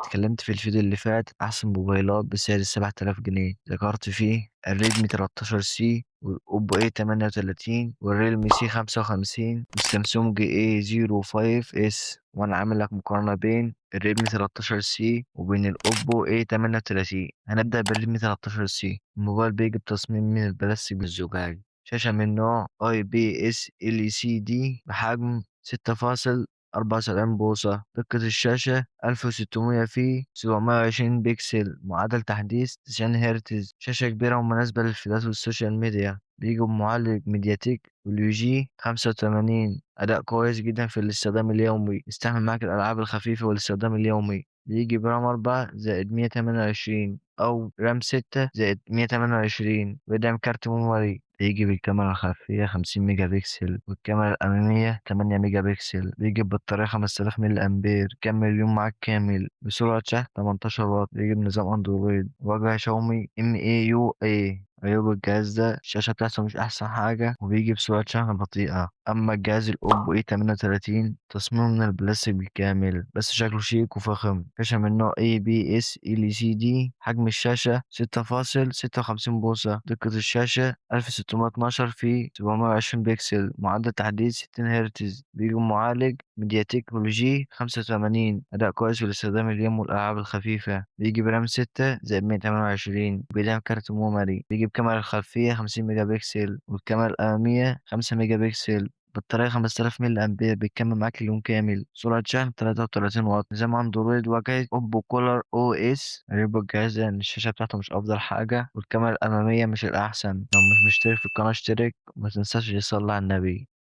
اتكلمت في الفيديو اللي فات أحسن موبايلات بسعر 7000 جنيه، ذكرت فيه الريدمي 13C والأوبو A38 والريلمي C55 والسامسونج A05s، وأنا عامل لك مقارنة بين الريدمي 13C وبين الأوبو A38. هنبدأ بالريدمي 13C. الموبايل بيجي بتصميم من البلاستيك بالزجاج، شاشة من نوع IPS LCD بحجم 6.74 بوصة، دقة الشاشة 1600 في 720 بكسل، معدل تحديث 90 هرتز، شاشة كبيرة ومناسبة للفيديوهات وال social media. بيجي بمعالج ميدياتيك Helio G85، أداء كويس جدا في الاستخدام اليومي، يستحمل معاك الألعاب الخفيفة والاستخدام اليومي. بيجي ب RAM 4 زائد 128 أو RAM 6 زائد 128، ويدعم كارت memory. بيجي بالكاميرا الخلفية 50 ميجا بكسل والكاميرا الأمامية 8 ميجا بكسل. بيجي ببطارية 5000 ملي أمبير، كمل يوم معاك كامل، بسرعة شحن 18 واط. بيجي بنظام أندرويد، واجهة شاومي MIUI. عيوب الجهاز ده الشاشة بتاعته مش أحسن حاجة، وبيجي بسرعة شحن بطيئة. أما الجهاز الأوبو A38، تصميمه من البلاستيك بالكامل بس شكله شيك وفخم، شاشة من نوع IPS LCD، حجم الشاشة 6.56 بوصة، دقة الشاشة 1612 في 720 بكسل، معدل تحديث 60 هرتز. بيجي بمعالج ميدياتيك Helio G85، أداء كويس في الاستخدام اليومي والألعاب الخفيفة. بيجي ب RAM 6 زائد 128، بيدعم كارت memory. بيجي بكاميرا الخلفية 50 ميجا بكسل والكاميرا الأمامية 5 ميجا بكسل، بطارية 5000 ملي أمبير بتكمل معاك اليوم كامل، سرعة شحن 33 واط، نظام أندرويد، واجهة أوبو Color OS. عيوب الجهاز إن الشاشة بتاعته مش أفضل حاجة، والكاميرا الأمامية مش الأحسن. لو مش مشترك في القناة اشترك، ومتنساش تصلي على النبي.